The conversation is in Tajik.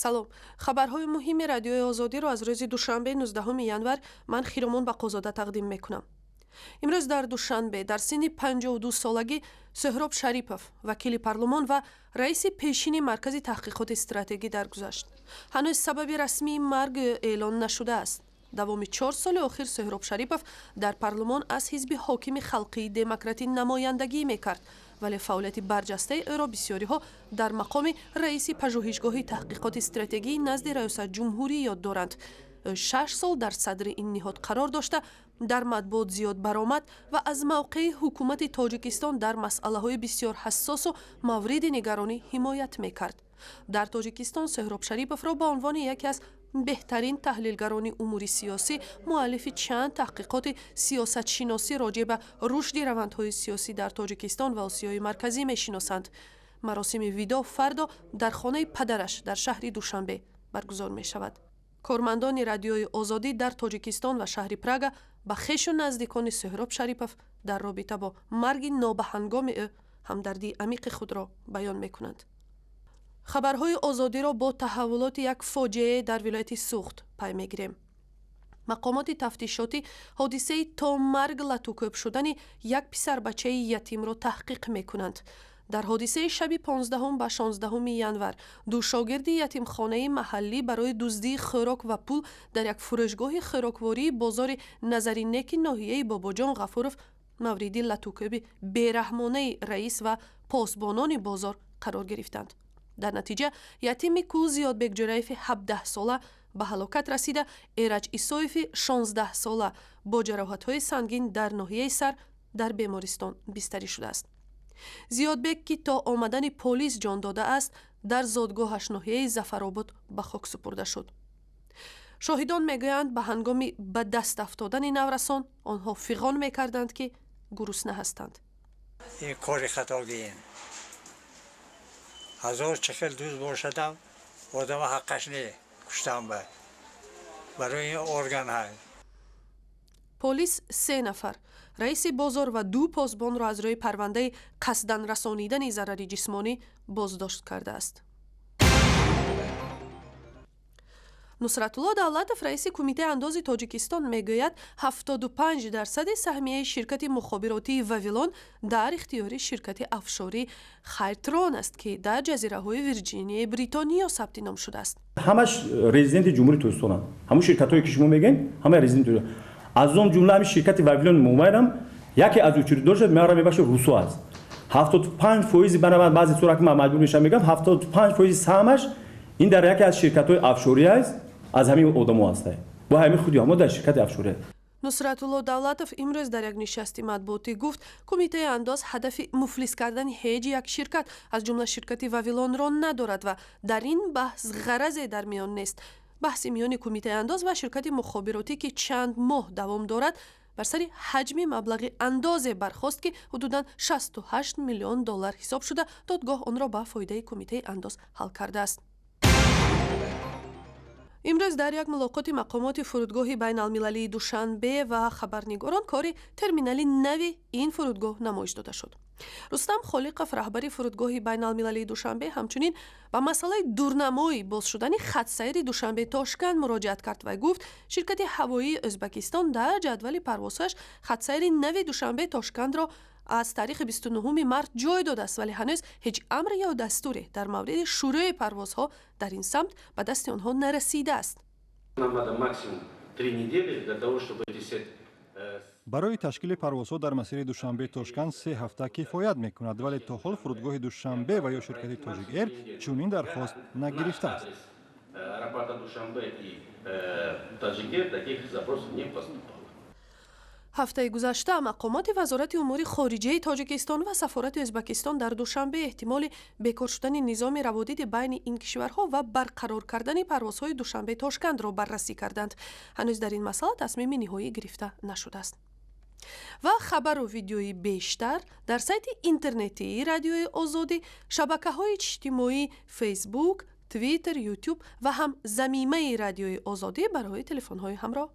Салом, хабарҳои муҳими Радиои Озодиро аз рӯзи душанбе, 19 январ, ман, Хиромон Бақозода, тақдим мекунам. Имрӯз дар Душанбе дар синни 52 солагӣ Суҳроб Шарипов, вакили парлумон ва раиси пешини Маркази таҳқиқоти стратегӣ, даргузашт. Ҳанӯз сабаби расмии марг эълон нашудааст. Давоми 4 соли охир Суҳроб Шарипов дар парлумон аз ҳизби ҳокими Халқии Демократӣ намояндагӣ мекард, вале фаъолияти барҷастаи ӯро бисёриҳо дар мақоми раиси Пажӯҳишгоҳи таҳқиқоти стратегии назди Раёсат ҷумҳурӣ ёд доранд. Ӯ 6 сол дар садри ин ниҳод қарор дошта, дар матбуот зиёд баромад ва аз мавқеи ҳукумати Тоҷикистон дар масъалаҳои бисёр ҳассосу мавриди нигаронӣ ҳимоят мекард. Дар Тоҷикистон Суҳроб Шариповро ба унвони яке аз беҳтарин таҳлилгарони умури сиёсӣ, муаллифи чанд таҳқиқоти сиёсатшиносӣ роҷеъ ба рушди равандҳои сиёсӣ дар Тоҷикистон ва Осиёи Марказӣ мешиносанд. Маросими видоъ фардо дар хонаи падараш дар шаҳри Душанбе баргузор мешавад. Кормандони Радиои Озодӣ дар Тоҷикистон ва шаҳри Прага ба хешу наздикони Суҳроб Шарипов дар робита бо марги нобаҳангоми ӯ ҳамдардии амиқи худро баён мекунанд. Хабарҳои Озодиро бо таҳаввулоти як фоҷиае дар вилояти Суғд пай мегирем. Мақомоти тафтишотӣ ҳодисаи то марг латукӯб шудани як писарбачаи ятимро таҳқиқ мекунанд. Дар ҳодисаи шаби 15 ба 16 январ ду шогирди ятимхонаи маҳаллӣ барои дуздии хӯрок ва пул дар як фурӯшгоҳи хӯроквории бозори Назаринеки ноҳияи Бобоҷон Ғафуров мавриди латукӯби бераҳмонаи раис ва посбонони бозор қарор гирифтанд. Дар натиҷа ятими кул Зиёдбек Ҷураеви 17-сола ба ҳалокат расида, Эраҷ Исоеви 16-сола бо ҷароҳатҳои сангин дар ноҳияи Сар дар бемористон бистарӣ шудааст. Зиёдбек, ки то омадани полис ҷон додааст, дар зодгоҳаш, ноҳияи Зафаробод, ба хок супурда шуд. Шоҳидон мегӯянд, ба ҳангоми ба даст афтодани наврасон онҳо фиғон мекарданд, ки гурусна ҳастанд. Ин кори хатогием. Ҳазор чӣ хел дӯст бошадам, одама ҳаққаш не куштан. Ба барои ин орган ҳай. Полис се нафар, раиси бозор ва ду посбонро, аз рӯи парвандаи қасдан расонидани зарари ҷисмонӣ боздошт кардааст. Нусратулло Давлатов, раиси Кумитаи андози Тоҷикистон, мегӯяд, 75 дарсади саҳмияи ширкати мухобиротии «Вавилон» дар ихтиёри ширкати офшорӣ «Хайртрон» аст, ки дар ҷазираҳои Вирҷинияи Бритониё сабти ном шудааст. Ҳамаш резиденти Ҷумҳури Тоҷикистонанд. Ҳамун ширкатҳое, ки шумо мегӯед, ҳама резиденти, аз он ҷумла ҳамин ширкати «Вавилон Мобайлам» яке аз учредитель меара мебахшед, русо аст. 75 фоизи, бана баъзе сура ки ман маҷбур мешавам мегӯям, 75 фоизи саҳмаш ин дар яке аз ширкатҳои офшорӣ аст, аз ҳамин одамо ҳаста, бо ҳамин худи ҳамо дар ширкати офшорӣ. Нусратулло Давлатов имрӯз дар як нишасти матбуотӣ гуфт, Кумитаи андоз ҳадафи муфлис кардани ҳеҷ як ширкат, аз ҷумла ширкати «Вавилонро» надорад ва дар ин баҳс ғаразе дар миён нест. Баҳси миёни Кумитаи андоз ва ширкати мухобиротӣ, ки чанд моҳ давом дорад, бар сари ҳаҷми маблағи андозе бархост, ки ҳудудан 68 миллион доллар ҳисоб шуда, додгоҳ онро ба фоидаи Кумитаи андоз ҳал кардааст. Имрӯз дар як мулоқоти мақомоти фурудгоҳи байналмилалии Душанбе ва хабарнигорон кори терминали нави ин фурудгоҳ намоиш дода шуд. Рустам Холиқов, раҳбари фурудгоҳи байналмилалии Душанбе, ҳамчунин ба масъалаи дурнамои боз шудани хатсайри Душанбе Тошканд муроҷиат кард ва гуфт, ширкати ҳавоии Ӯзбекистон дар ҷадвали парвозҳояш хатсайри нави Душанбе Тошкандро аз таърихи 29 март ҷой додааст, вале ҳанӯз ҳеҷ амр ё дастуре дар мавриди шурӯи парвозҳо дар ин самт ба дасти онҳо нарасидааст. Нам надо максимум 3 недели для того, чтобы эти все Барои ташкили парвозҳо дар масири Душанбе Тошканд 3 ҳафта кифоят мекунад, вале то ҳол фурудгоҳи Душанбе ва ё ширкати Тоҷик Эр чунин дархост нагирифтааст. Аэропорта Душанбе и Таджик Эйр таких запросов не поступало. Ҳафтаи гузашта мақомоти Вазорати умури хориҷаи Тоҷикистон ва сафорати Ӯзбекистон дар Душанбе эҳтимоли бекор шудани низоми раводиди байни ин кишварҳо ва барқарор кардани парвозҳои Душанбе Тошкандро баррасӣ карданд. Ҳанӯз дар ин масъала тасмими ниҳоӣ гирифта нашудааст. Ва хабару видеои бештар дар сайти интернетии Радиои Озодӣ, шабакаҳои иҷтимоӣ Фейсбук, Твиттер, Ютуб ва ҳам замимаи Радиои Озодӣ барои телефонҳои ҳамроҳ.